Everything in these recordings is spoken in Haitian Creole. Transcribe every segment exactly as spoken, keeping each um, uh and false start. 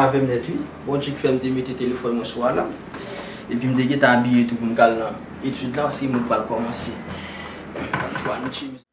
Avè m nèt, wi. Bondye k fè m te mete telefòn mwen sou alam. Epi m te gentan abiye tou pou m t al nan etid la, paske mwen pral kòmanse. Twa minit chemiz.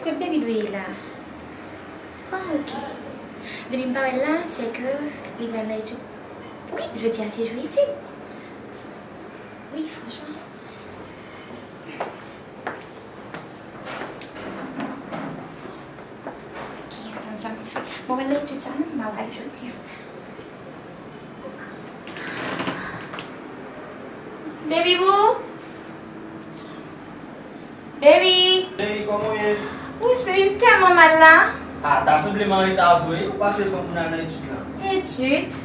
Kot baby dwe ye la? Ah, ok. Depi m pa wè l la, se ke li pral nan etid. Wi, jodi a se jou etid. Wi, franchman. Ok, atann sa m ap fè. Bon, wè nan etid sa non, m pa wè l jodi a. Baby boo! Baby! Cheri, kòman w ye? Wouch, baby, m tèlman mal la. Ah, ta sanble m anreta vre. Ou pase pran pou n al nan etid la. Etid?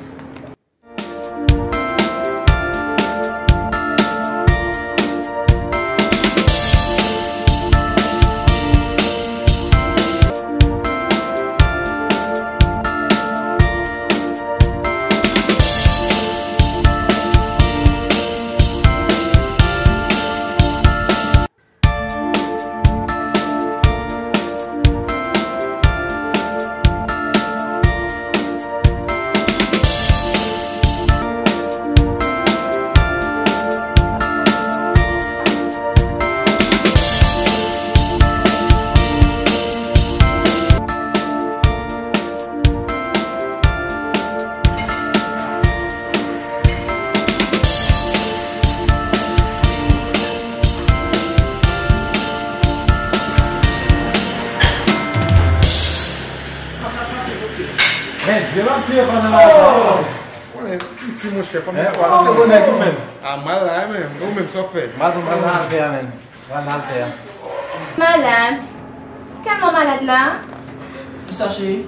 Men, Dye p ap tiye pandan la sa. Konnen piti monchè, fò m pase bonè tou menm. A mal la menm, ou menm sa w fè? Mal pou mal la atè a menm. Pral nan altè a. Malad. Tèlman malad la. Kisa, cheri?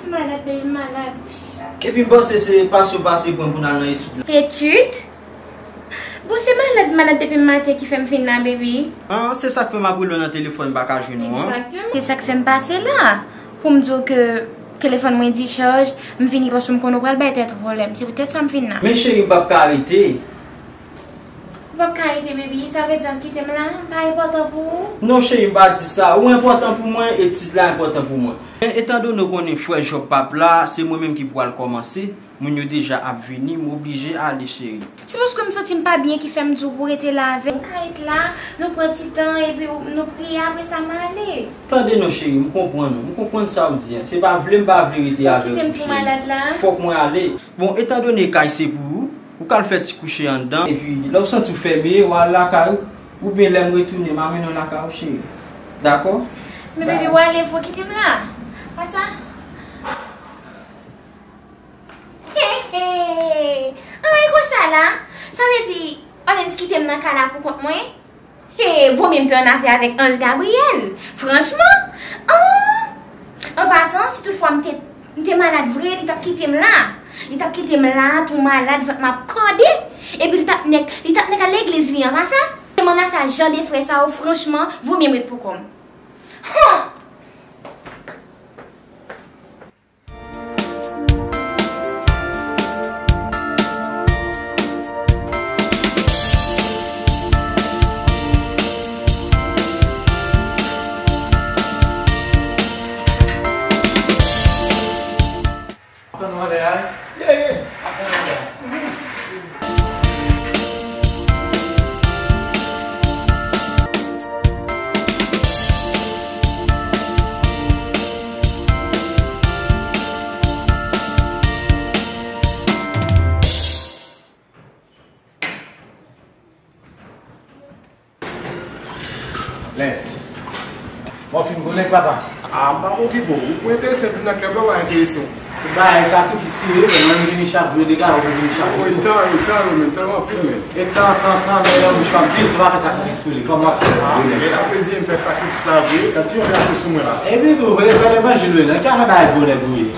Malad, baby, malad. Epi m panse se pase w pase pran pou n al nan etid la. Etid? Bon, se malad, malad depi maten ki fè m vin la, baby. Ah, se sa k fè m ap rele w nan telefòn, m pa ka jwenn ou an. Egzakteman. Se sa k fè m pase la. Pou m di w ke telefòn mwen dichaj, m vini paske m konnen w pral bay tèt ou pwoblèm. Se poutèt sa m vin la. Men cheri, m p ap ka rete. Ou p ap ka rete, baby, sa vle di w ap kite m la? M pa enpòtan pou ou? Non, cheri, m pa di sa. Ou enpòtan pou mwen, etid la enpòtan pou mwen. Men, etandone w konnen frè Jòb p ap la, se mwen menm ki pral kòmanse. Moun yo deja ap vini, m oblije ale, cheri. Se paske m santi m pa byen ki fè m di w pou w rete la avè m. Ou ka ret la, nou pran ti tan, epi w-, nou priye, apre sa m ale. Tande non, cheri, m konprann ou. M konprann sa w di an. Se pa vle m pa vle rete avè w, cheri. Ou kite m pou malad la? Fòk mwen ale. Bon, etandone kay se pou ou, ou ka al fè ti kouche anndan, epi lè w santi w fèmen, w al lakay ou, oubyen lè m retounen, m a mennen w lakay ou, cheri. Dakò? Men baby, w ale, fò kite m la. Pa sa? He, he. Anmwey, konsa la? Sa vle di, Orlens kite m nan kay la pou kont mwen? He, vo mye m te annafè avèk Ange Gabriel. Franchman, an, an pasan, si toutfwa m te, m te malad vre, li t ap kite m la. Li t ap kite m la, tou malad, vant mwen ap kòde. Epi li t ap nèk, li t ap nèk al legliz li an, pa sa? M annafè a jan de frè sa yo, franchman, vo mye m ret pou kò m. Hon! Ap tann ou anlè a, wi. Ye, ye. Ap tann ou anlè a. Lens. Bon, fin konnen, papa. Ah, m pa okipe w. Ou enterese m nan klèb la, ou pa enterese w. Tout bagay sakrifis li ye, men mwen m vini chak jou, de gade ou vini chak jou. Wi, tan, wi, tan, wi, men, tan anpil, men. E tan, tan, tan, men yon bouch k ap di, si w pa fè sakrifis pou li, kòman w ap fè? Ah, men, la plezi m fè sakrifis la vre, tank yon vèsyon sou mwen la. Epi tou, vre, fè levanjil, wi, nan ki afè bagay gwo nèg ou ye?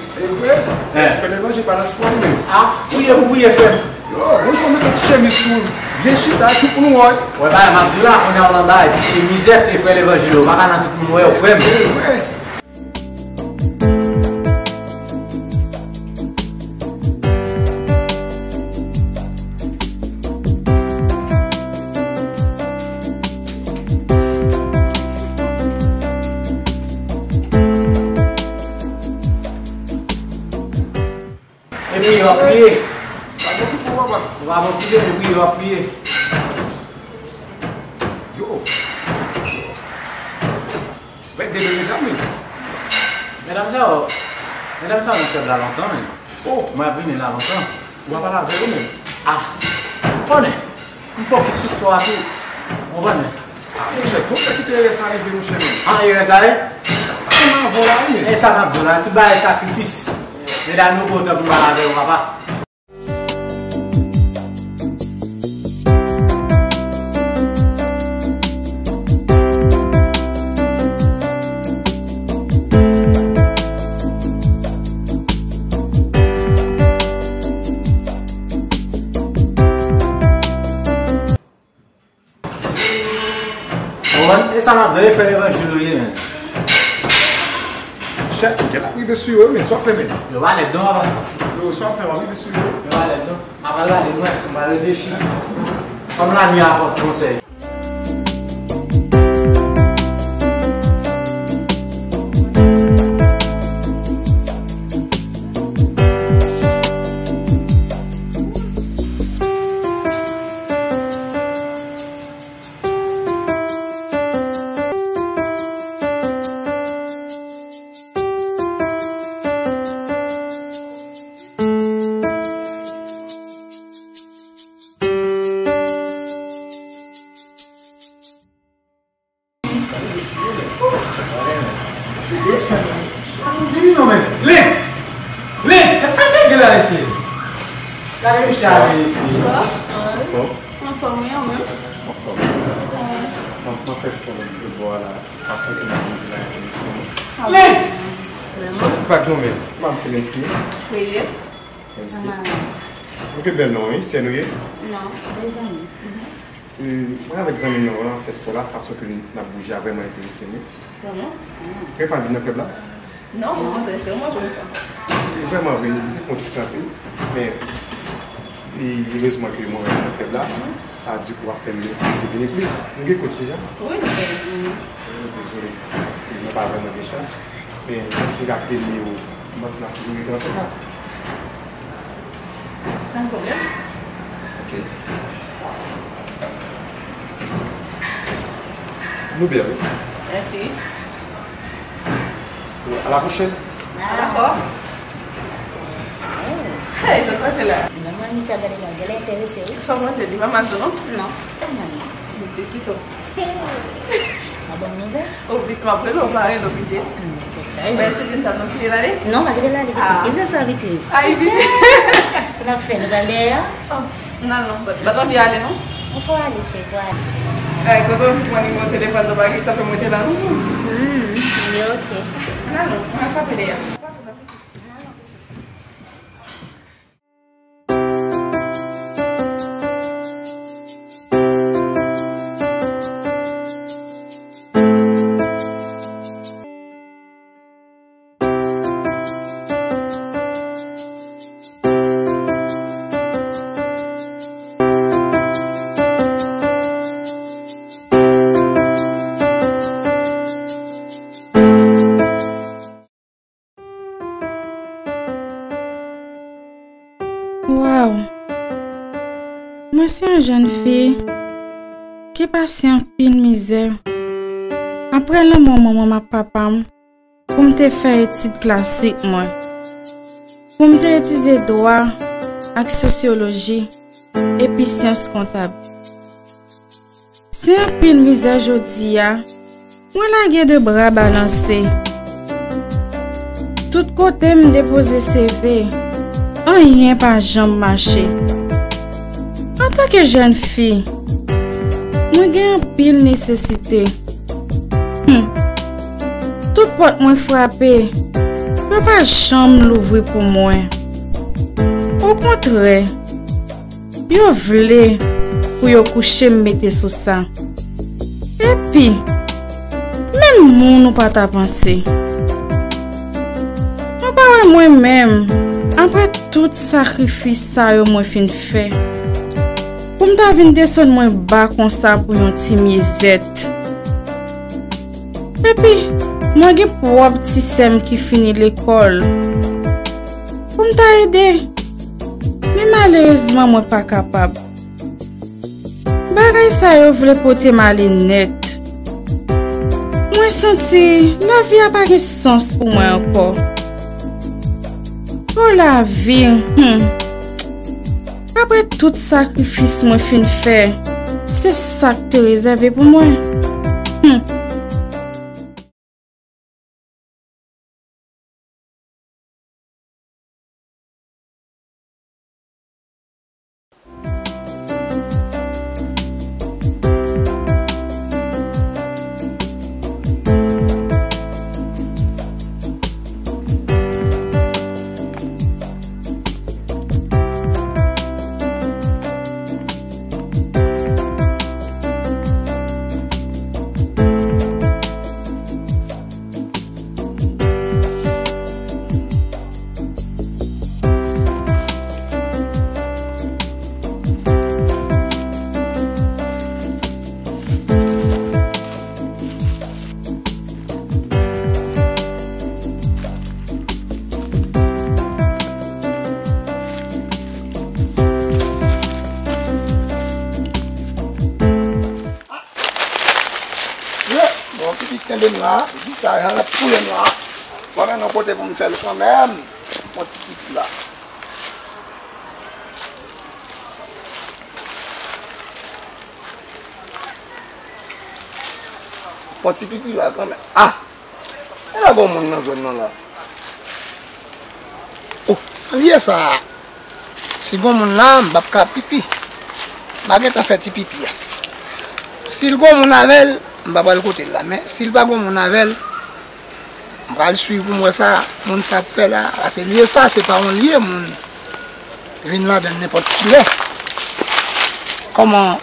Fè levanjil pa nan spò li menm. Ah, priye pou priye, frè m. Yo, bonjou, mete ti chemiz sou. Byen chita, tout moun wè. Wè, bagay m ap di w la, kounye a w nan bagay, ti chemizèt, e frè levanjil yo, pa ka nan tout moun wè w, frè m. Wi, wi. Epi yo ap priye. Pa gen pwoblèm, papa. Ou pa bon priye, epi yo ap priye. Yo. Vèk de medam, wi. Medam sa yo, medam sa yo nan klèb la lontan, men. Oh. Mwen ap vini la lontan. Ou pa pale avè yo, men. Ah. Konnen. M fokis sou spò a tou. Ou konprann? Ah, monchè, konsa kite erè sa rive, monchè, men. Ah, erè sa ye? Sa pa janm avè w la, wi, men. E sa m ap di w la, tout bagay sakrifis. Medam yo kontan pou m pale avè yo, papa. Ou konprann? E sa m ap di w, e frè levanjil ou ye, men. Chèf, gen l ap rive sou yo, men. Sa w fè, men? Yo pa lèd non, papa. Yo, sa w fè, w ap rive sou yo. Yo pa lèd non. M ap al gade, mwen, m ap reflechi. Kòm lanwi a pòt konsèy. Lens! Lens! Èske se gen la isi? Gade misye ale isi. Anfòm, wi, ou menm? Anfòm. Mwen fè spò lòt bò a la, fason ke m ap viv la enterese mwen. Lens! Vag non, men. Manm se Lens li. Wi. Lens li. Ou ke bèl non, wi, sè nou ye? Non, de zanmi. E, mwen avèk zanmi nou an fè spò la, fason ke n ap bouje a vrèman enterese nou. Vrèman? Premye fwa n vin nan klèb la? Non, okontrè, se yon move fwa. Li vrèman vre, li te fè yon ti kanpe, men li, erezman ke mwen renmen klèb la, sa dikou ap fè m enterese vini plis. Nou gen kote deja? Wi, nou gen. Dezole, mwen pa vrèman gen chans, men si m ka kite nimewo w, m panse n ap toujou rete an kontak. Pa gen pwoblèm. Ok. Nou bèl, wi. Mèsi. A la pwochèn. Dakò. Hey, sa k pase la? Manman, misye ap gade mwen, genlè enterese, wi. Sa w panse, li pa mal tou, non? Non, pa mal, non. Li piti tou. A, bon nouvèl? O, vit, m ap rele w, pa rele w piti. Hmm, se sa. Men ti grenn sa nou kite l ale? Non, pa kite l ale, piti. Ah. Ki se sa, piti? Ay, piti. Sa n ap fè, nou pral dèyè a? Oh, non, non, but, but anvi ale, non? Ou fò ale, cheri, fò ale. Ay, kote w pran nimewo telefòn nou, pa gen tan pou mete la, non? Hmm, li oke. Non, non, mwen frape dèyè. Waw! Mwen se yon jèn fi ki pase anpil mizè. Apre lanmò manman m ak papa m, pou m te fè etid klasik mwen, pou m te etidye dwa ak sosyoloji, epi syans kontab. Se anpil mizè jodi a, mwen lage de bra balanse. Tout kote m depoze C V, anyen pa janm mache. Antanke jèn fi, mwen gen anpil nesesite. Hmm. Tout pòt mwen frape, Yo pa janm louvri pou mwen. Okontrè, yo vle pou yo kouche m mete sou sa. Epi, menm moun ou pa ta panse. Nou pa wè mwen menm, apre tout sakrifis sa yo mwen fin fè, pou m ta vin desann mwen ba konsa pou yon ti myezèt. Epi, mwen gen pwòp ti sè m ki fini lekòl pou m ta ede. Men malerezman, mwen pa kapab. Bagay sa yo vle pote m ale nèt. Mwen santi lavi a pa gen sans pou mwen ankò. O lavi, hmm. Apre tout sakrifis mwen fin fè, se sa k te rezève pou mwen. Hmm. Bon, pitit kenbe m la, di sa, jan l ap koule m la. Mwen menm yon kote pou m fè l kanmenm. Yon ti pitit la. Fò ti pipi la kanmenm. Ah! E la gon moun nan zòn nan la. Oh, li ye sa. Si gon moun la, m p ap ka pipi. M a gentan fè ti pipi a. Si l gon moun avè l, m pa pral kote l la. Men si l pa gon moun avè l, m pral swiv pou m wè sa moun sa ap fè la. Paske lye sa, se pa yon lye moun vin ladan l nenpòt ki lè. Kòman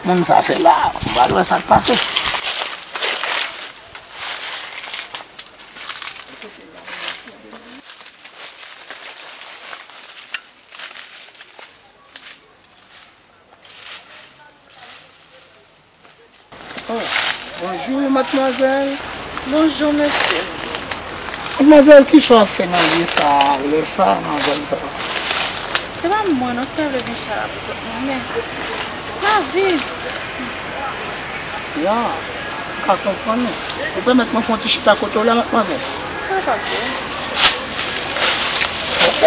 moun sa fè la? M pral wè sa k pase. Oh, bonjou, madmwazèl. Bonjou, mesye. Madmwazèl, kisa w ap fè nan lye sa a, lè sa a, nan zòn sa a? Se pa mwen, non, ki ta vle vin chita la pou kont mwen, men lavi. Ya, m ka konprann ou. Ou pèmèt mwen fè yon ti chita kote w la, madmwazèl? Sa pase. Ok.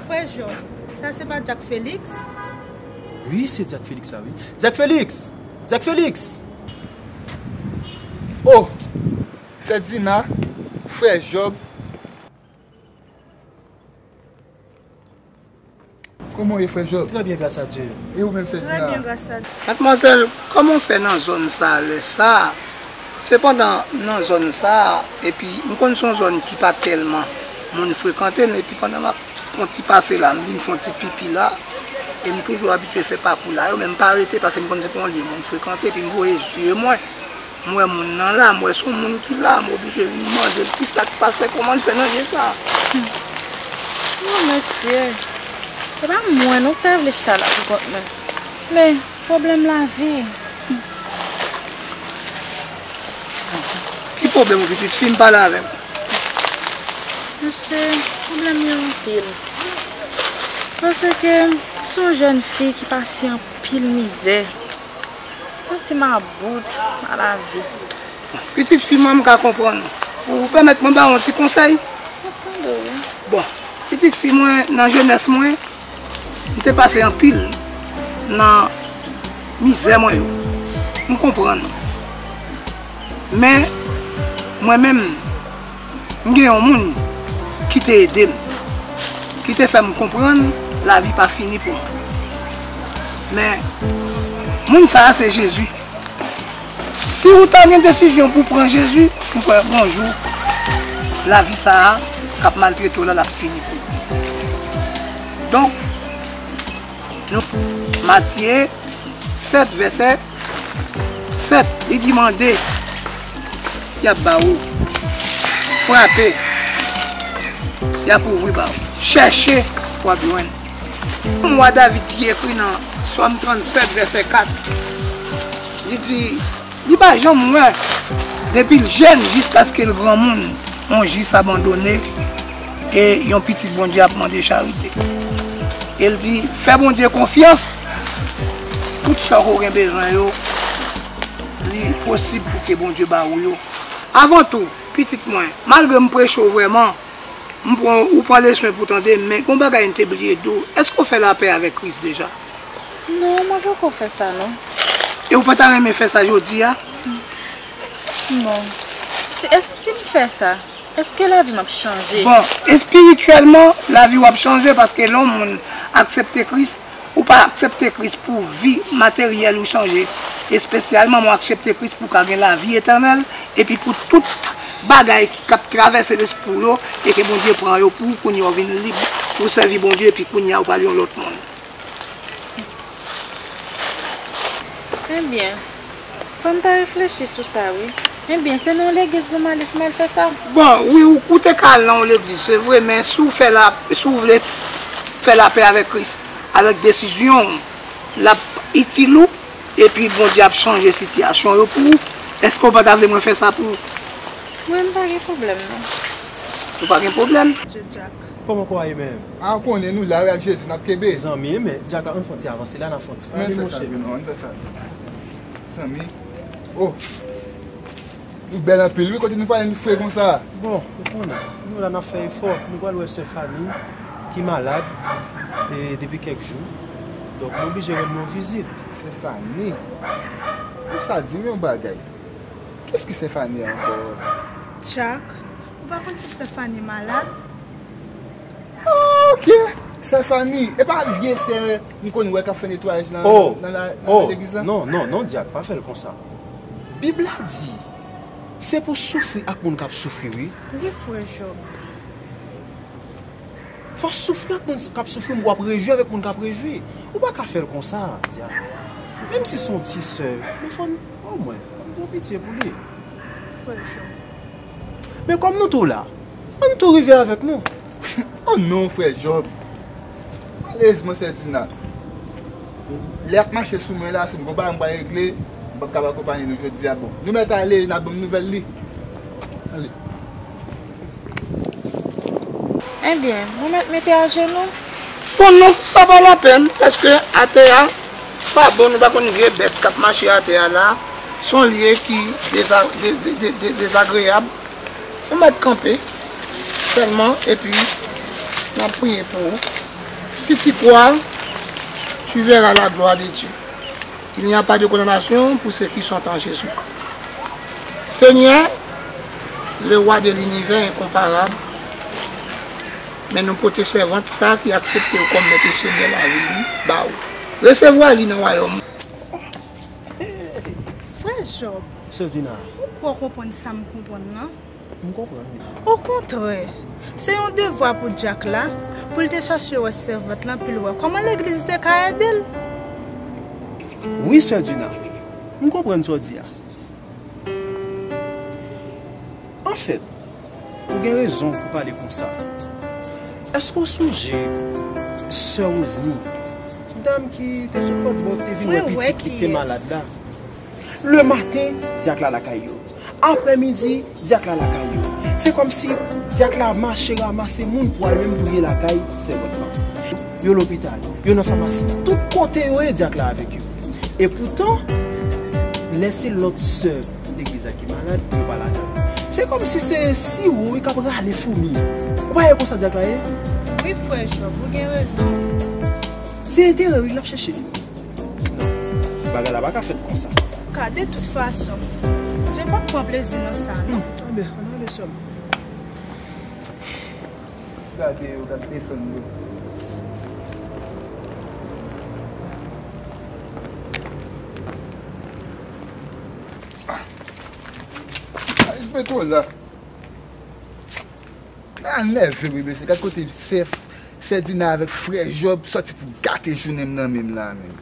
Frè Jòb, sa se pa Dyak Felix? Wi, se Dyak Felix sa, wi. Dyak Felix! Dyak Felix! Oh! Sè Dina, frè Jòb. Kòman w ye, frè Jòb? Très bien, grâce à Dieu. E ou menm, sè Dina? Très bien, grâce à Dieu. Madmwazèl, kòman w fè nan zòn sa a lè sa a? Sepandan, nan zòn sa a, epi m konn se yon zòn ki pa tèlman moun frekante l, epi pandan m ap fè yon ti pase la, m vin fè yon ti pipi la, e m toujou abitye fè pakou la yo, men m pa rete paske m konn se pa yon lye moun frekante, epi m voye zye mwen. M wè moun nan la, m wè se yon moun ki la, m oblije vin mande l kisa k pase, kòman l fè nan lye sa a. Oh, mesye, se pa mwen non ki ta vle chita la pou kont mwen. Men, pwoblèm lavi. Ki pwoblèm ou, pitit fi m, pale avè m? Mesye, pwoblèm yo anpil. Paske m se yon jèn fi ki pase anpil mizè. M santi m about a lavi. Pitit fi mwen, m ka konprann ou. Ou pèmèt mwen ba w yon ti konsèy? M ap tande w, wi. Bon, pitit fi mwen, nan jenès mwen, m te pase anpil nan mizè mwen yo. M konprann ou. Men, mwen menm, m gen yon moun ki te ede m, ki te fè m konprann lavi pa fini pou mwen. Men, moun sa a se Jezi. Si ou ta gen desizyon pou pran Jezi, m kwè yon jou, lavi sa a k ap maltrete w la, l ap fini pou ou. Donk, nou, Matye sèt, vèsè sèt, li di, mande, y ap ba ou. Frape, y ap ouvri ba ou. Chèche, w ap jwenn. Wa David ki ekri nan Sòm trannsèt, vèsè kat, li di, li pa janm wè, depi l jèn jiskaske l granmoun, yon jis abandone e yon pitit Bondye ap mande charite. E l di, fè Bondye konfyans, tout sa ke w gen bezwen yo, li posib pou ke Bondye ba ou yo. Avan tou, pitit mwen, malgre m preche w vrèman, m pran, ou pran leson pou tande, men gon bagay m te bliye di w. Èske w fè lapè avèk Kris deja? Non, mwen poko fè sa, non. E ou pa ta renmen fè sa jodi a? Bon, si, e si m fè sa, èske lavi m ap chanje? Bon, espirityèlman, lavi w ap chanje, paske lè yon moun aksepte Kris, ou pa aksepte Kris pou vi materyèl ou chanje. Espesyalman, mwen aksepte Kris pou w ka gen lavi etènèl, epi pou tout bagay ki, k ap travèse lespri w yo, e ke Bondye pran yo pou ou, kounye a w vin lib pou w sèvi Bondye, epi kounye a w pral yon lòt moun. Ebyen, fò m ta reflechi sou sa, wi. Ebyen, se nan yon legliz pou m ale pou m al fè sa? Bon, wi, ou, ou te ka al nan yon legliz, se vre, men si w fè la, si w vle fè lapè avèk Kris, avèk desizyon w, l ap itil ou, epi Bondye ap chanje sitiyasyon yo pou ou. Èske w pa ta vle mwen fè sa pou ou? Mwen, m pa gen pwoblèm, non. Ou pa gen pwoblèm? Kòman kò a ye menm? A, ou konnen nou la, wi, ak Jezi, n ap kenbe. Zanmi, men, Dyak, ann fè yon ti avanse la, n ap fè yon ti pale, monchè. Ann fè sa, Bruno, ann fè sa. Zanmi. Oh. Nou bèl anpil, wi, kote nou pale, nou fre konsa. Bon, ou konnen, nou la, n ap fè efò. Nou pral wè sè Fanny, ki malad, e, depi kèk jou. Donk, nou oblije rann yon vizit. Sè Fanny? Ou sa di m yon bagay. Kiyès ki sè Fanny ankò? Dyak, ou pa konn si sè Fanny malad? Ok. Sè Fanny, e pa vye sè m konn wè k ap fè netwayaj nan, oh, nan la, nan, oh, legliz la? Non, non, non, Dyak, pa fè l konsa. Bib la di, se pou soufri ak moun k ap soufri, wi. Wi, frè Jòb. Fò soufri ak moun k ap soufri, w ap rejwi avèk moun k ap rejwi. Ou pa ka fè l konsa, Dyak. Menm si se yon ti sè, men fò n, omwen, fò n gen pitye pou li. Frè Jòb. Men kòm nou tou la, ann tou rive avèk nou. Oh non, frè Jòb. Malerezman, sè Dina, lè y ap mache sou mwen la, si m gon bagay m pral regle, m p ap kab akonpaye nou jodi a. Bon, nou mèt ale, n a ban m nouvèl li. Ale. Ebyen, mwen mèt mete ajenou? Bon, non, sa pa lapèn, paske atè a pa bon, nou pa konn vye bèt k ap mache atè a la. Se yon lye ki deza-, de-, de-, de-, de-, dezagreyab. Ou mèt kanpe sèlman, epi n ap priye pou ou. Si tu crois, tu verras la gloire de Dieu. Il n'y a pas de condamnation pour ceux qui sont en Jésus-Christ. Seigneur, le roi de l'univers incomparable, men nou pote sèvant sa ki aksepte w kòm mèt e senyè lavi li ba ou. Resevwa li nan wayòm ou. Frè Jòb, sè Dina, ou poko konprann sa m konprann nan. M konprann, wi. Okontrè, se yon devwa pou dyak la, pou l te chache wè sèvant lan, pou l wè kòman legliz te ka ede l. Wi, sè Dina, m konprann sa w di a. Anfèt, ou gen rezon pou pale konsa. Èske w sonje sè Rosny, dam ki te sot lòt bò, te vin wè pitit li ki te malad la? Lematen, dyak la lakay yo. Aprèmidi, dyak la lakay yo. Se kòmsi dyak la mache ranmase moun pou al menm touye lakay sèvant lan. Yo lopital, yo nan famasi, tout kote yo ye, dyak la avèk yo. Epoutan, lè se lòt sè legliz la ki malad, yo pa ladan. Se kòmsi se siwo wi k ap rale foumi. Ou pa wè konsa dyak la ye? Wi, frè Jòb, ou gen rezon. Se enterè wi l ap chèche li. Non, bagay la pa ka fèt konsa. Ka de tout fason, Dye p ap pran plezi nan sa, non. Anben, ann ale sè m. Gade yo, gade desann yo. Respè twò la. A nève wi mesye, gad kote sè, sè Dina avèk frè Jòb sòti pou gate jounen m nan men m la menm.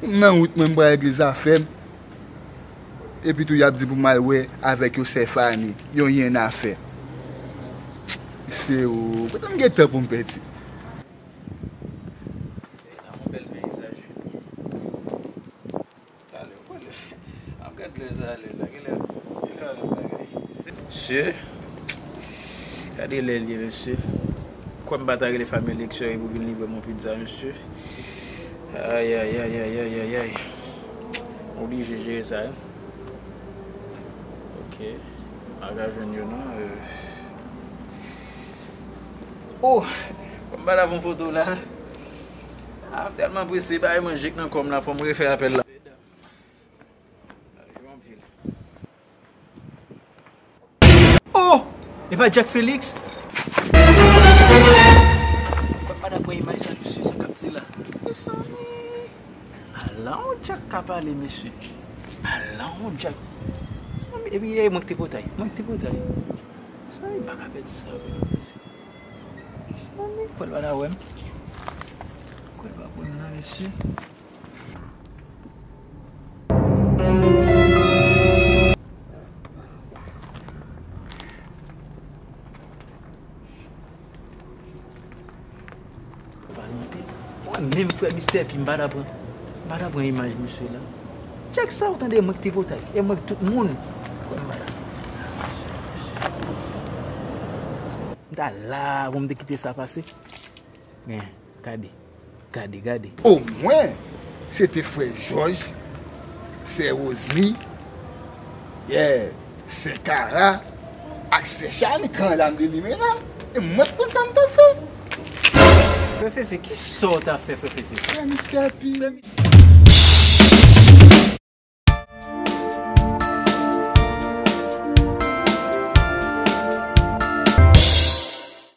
M nan wout mwen, m pral regle zafè m. Epi tou y ap di pou m al wè avèk yon sè Fani, yon yen afè. Mesye o, kote m gen tan pou m pèdi? Yon bèl peyizaj wi. Talè, w ap gad lè sa, lè sa, genlè, genlè yon bagay. Mesye, gade lè l ye, mesye. Kwè m pa ta rele fanmi Lexer pou vin livre m yon pizza, mesye. Ay, ay, ay, ay, ay, ay, ay. M oblije jere sa, wi. Ok. M pa ka jwenn yo, non. Euh. Oh! Kwè m pa ta fè yon foto la. Ah, m tèlman prese, bay manje k nan kò m la, fò m refè apèl la. Oh! E pa Jack Felix? Kwè m pa ta pran imaj sa, mesye, sa k ap di la. Mezanmi. Ala yon Jack ka pale, mesye. Ala yon Jack. Mezanmi, epi e mwen ki te potay. Mwen ki te potay. Mezanmi, m pa ka pèdi sa, vre, mesye. Mezanmi, kwè l pa ta wè m. Kwè l pa wè m nan, mesye. Mwen menm frè Mistè P, m pa ta pran, m pa ta pran imaj misye la. Tchèk sa, ou tande, mwen ki te potay, e mwen ki tout moun. M ta la pou m te kite sa pase. Men, gade, gade, gade. Omwen, se te frè Jòj, sè Wozni, yè, sè Kara, ak sè Chani, gran lam de limena. E mwen t konn sa m t ap fè. Frè Fefe, ki sa w t ap fè, frè Fefe? Frè Mistè P.